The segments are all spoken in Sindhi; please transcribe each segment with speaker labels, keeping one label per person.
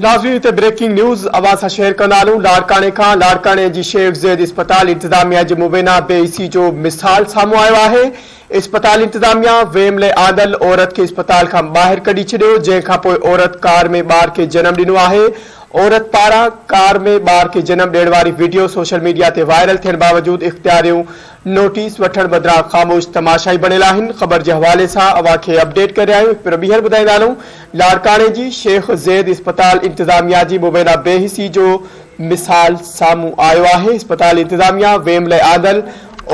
Speaker 1: ناظرين هتي بريڪنگ نيوز اوهان سان شيئر ڪندا هلون لاڙڪاڻي کان لاڙڪاڻي جي شيخ زيد اسپتال انتظاميا جي مبينا بي حسي جو مثال سامهون آيو آهي اسپتال انتظاميا ويم لئه آندل عورت کي اسپتال کان ٻاهر ڪڍي ڇڏيو جنهن کانپوء عورت ڪار ۾ ٻار کي جنم ڏنو آهي عورت پاران ڪار ۾ ٻار کي جنم ڏيڻ واري وڊيو سوشل ميڊيا تي وائرل ٿيڻ باوجود اختياريون نوٽيس وٺڻ بدران خاموش تماشائي بڻيل آهن، خبر جي حوالي سان اوهان کي اپڊيٽ ڪري رهيا آهيون، هڪ ڀيرو ٻيهر ٻڌائيندا هلون لاڙڪاڻي جي شيخ زيد اسپتال انتظاميا جي مبينا بي حسي جو مثال سامهون آيو آهي، اسپتال انتظاميا ويم لئه آندل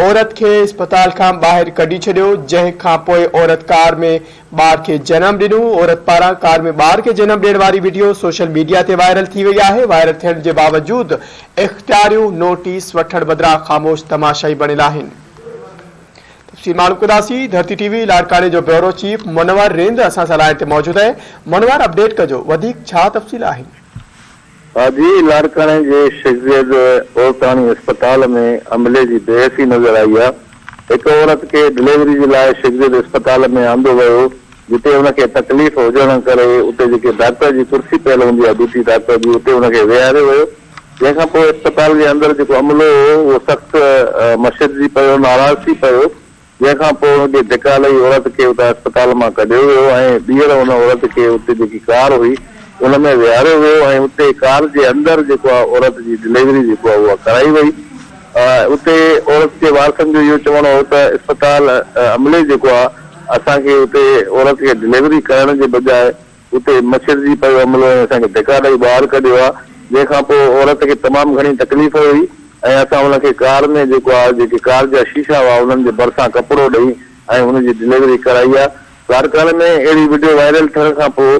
Speaker 1: عورت کي اسپتال کان ٻاهر ڪڍي ڇڏيو، جنهن کانپوء عورت ڪار ۾ ٻار کي جنم ڏنو، عورت پاران ڪار ۾ ٻار کي جنم ڏيڻ واري وڊيو سوشل ميڊيا تي وائرل ٿي وئي آهي، وائرل ٿيڻ جي باوجود اختياريون نوٽيس وٺڻ بدران خاموش تماشائي بڻيل آهن. تفصيل معلوم ڪنداسين، ڌرتي ٽي وي لاڙڪاڻي جو بيورو چيف منور رند اسان سان لائين تي موجود آهي، منور اپڊيٽ ڪجو وڌيڪ ڇا تفصيل آهن.
Speaker 2: جي لاڙڪاڻي جي شيخ زيد عورتاڻي اسپتال ۾ عملي جي بيحسي نظر آئي آ، هڪ عورت کي ڊليوري جي لاء شيخ زيد اسپتال ۾ آندو ويو جتي ان کي تڪليف هجڻ ڪري اتي جيڪي ڊاڪٽر جي ڪرسي پيل هوندي آ ڊيوٽي ڊاڪٽر جي اتي ان کي ويهاريو ويو جنهن کان پوء اسپتال جي اندر جيڪو عملو هو اهو سخت مشرجي پيو ناراض ٿي پيو جنهن کان پوء ان کي ڌڪا لئي عورت کي اتان اسپتال مان ڪڍيو ويو ۽ ٻيهر ان عورت کي اتي جيڪي ڪار هئي ان ۾ ويهاريو ويو ۽ اتي ڪار جي اندر جيڪو آهي عورت جي ڊليوري جيڪو آهي اها ڪرائي وئي. اتي عورت جي وارثن جو اهو چوڻ هو ته اسپتال عملي جيڪو آهي اسان کي اتي عورت کي ڊليوري ڪرڻ جي بجاء اتي مڇرجي پيو عملو ۽ اسان کي ڌڪا ڏئي ٻاهر ڪڍيو آ، جنهن کان پوء عورت کي تمام گهڻي تڪليف هئي ۽ اسان ان کي ڪار ۾ جيڪو آ جيڪي ڪار جا شيشا هئا انهن جي ڀرسان ڪپڙو ڏئي ۽ ان جي ڊليوري ڪرائي آ. لاڙڪاڻي ۾ اهڙي وڊيو وائرل ٿيڻ کان پوء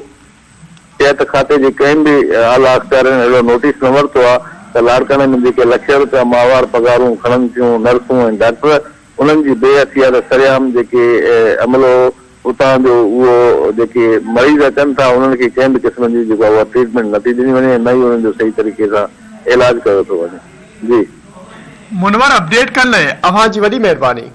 Speaker 2: صحت کاتي جي ڪنهن به اعليٰ اختيارين اهڙو نوٽيس نه ورتو آ ته لاڙڪاڻي ۾ جيڪي لکين روپيا ماهوار پگهارون کڻن ٿيون نرسون ۽ ڊاڪٽر انهن جي بي حسي آ ته سرعام جيڪي عملو اتان جو اهو جيڪي مريض اچن ٿا انهن کي ڪنهن به قسم جي جيڪو آهي اها ٽريٽمينٽ نٿي ڏني وڃي ۽ نه ئي انهن جو صحيح طريقي سان علاج ڪيو ٿو وڃي جي.
Speaker 1: منور اپڊيٽ ڪرڻ لاء اوهان جي وڏي مهرباني.